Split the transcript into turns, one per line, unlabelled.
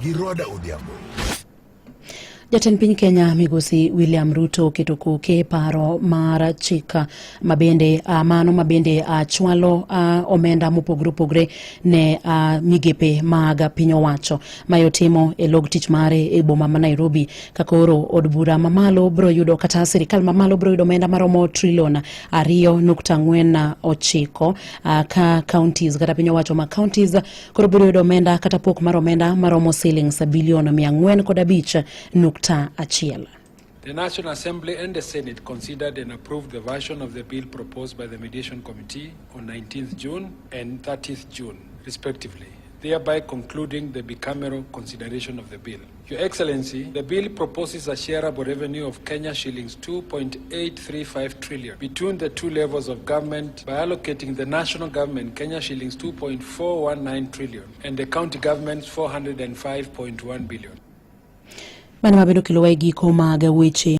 Gi Rhoda Odhiambo.
Jatend piny Kenya Migosi William Ruto oketo koke paro mar chik mabende mano mabende chwalo omenda mopogore opogore ne migepe mag piny owacho. Mae otimo e log tich mare e boma ma Nairobi ka koro od bura mamalo bro yudo kata sirikal mamalo bro yudo omenda maromo trilion 2.49 ka counties kata piny owacho ma counties koro biro yudo omenda kata pok mar omenda maromo silings bilion 405.1.
The National Assembly and the Senate considered and approved the version of the bill proposed by the Mediation Committee on 19th June and 30th June, respectively, thereby concluding the bicameral consideration of the bill. Your Excellency, the bill proposes a shareable revenue of Kenya shillings 2.835 trillion between the two levels of government by allocating the national government Kenya shillings 2.419 trillion and the county governments 405.1 billion.
Mano mabedo kelo wa e giko mag weche.